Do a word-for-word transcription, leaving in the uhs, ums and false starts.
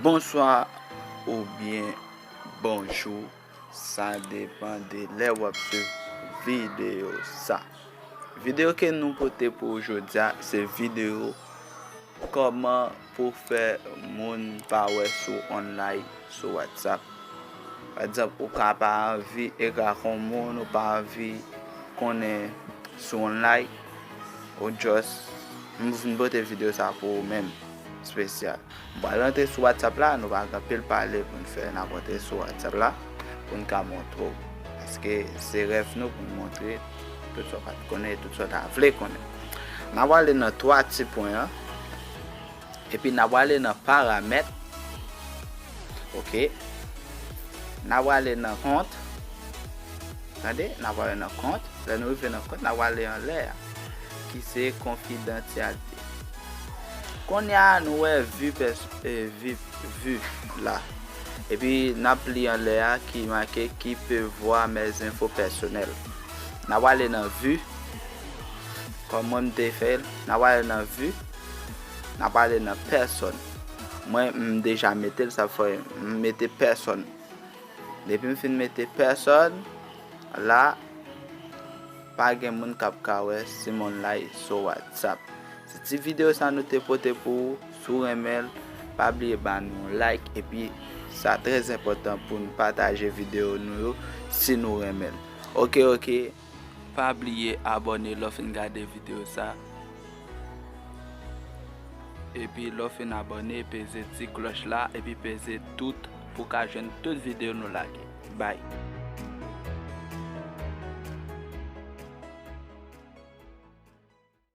Bonswa oubyen bonjou, sa depann de lè w ap swiv videyo sa. Videyo ke nou pote pou jodi a, se videyo kòman pou fè moun pa wè si w online sou WhatsApp. Pa egzanp, ou ka pa anvi, e ka kon moun ou pa anvi konnen si w online, ou just, m vin pote videyo sa pou ou menm, espesyal. M pral rantre sou WhatsApp la, nou pa gen anpil pale pou n fè, n ap rantre sou WhatsApp la pou n ka montre w. Paske se rèv nou pou n montre tout sa w pa t konnen, tout sa w ta vle konnen. N a prale nan twa ti pwen an, epi n a prale nan paramèt. Oke. N a prale nan kont. Tande, n a prale nan kont. Lè nou rive nan kont, n a prale anlè a, ki se konfidansyalite. Kounye a, nou wè vi pès-, e, vi, vi la. Epi, n ap li anlè a ki make qui peut voir mes infos personnelles. N a prale nan vi. Kòm mwen m te fè l, n a prale nan vi. N a prale nan pèsòn. Mwen, m deja mete l, sa fè m mete pèsòn. Depi m fin mete pèsòn, la, pa gen moun k ap ka wè si m online sou WhatsApp. Se ti videyo sa nou te pote pou ou. Si w renmen l, pa bliye ba nou yon like. Epi, sa trè enpòtan pou n pataje videyo nou yo si nou renmen l. Oke, oke. Pa bliye abòne lè w fin gade videyo sa. Epi lè w fin abòne, peze ti klòch la, epi peze tout pou w ka jwenn tout videyo nou lage. Bye.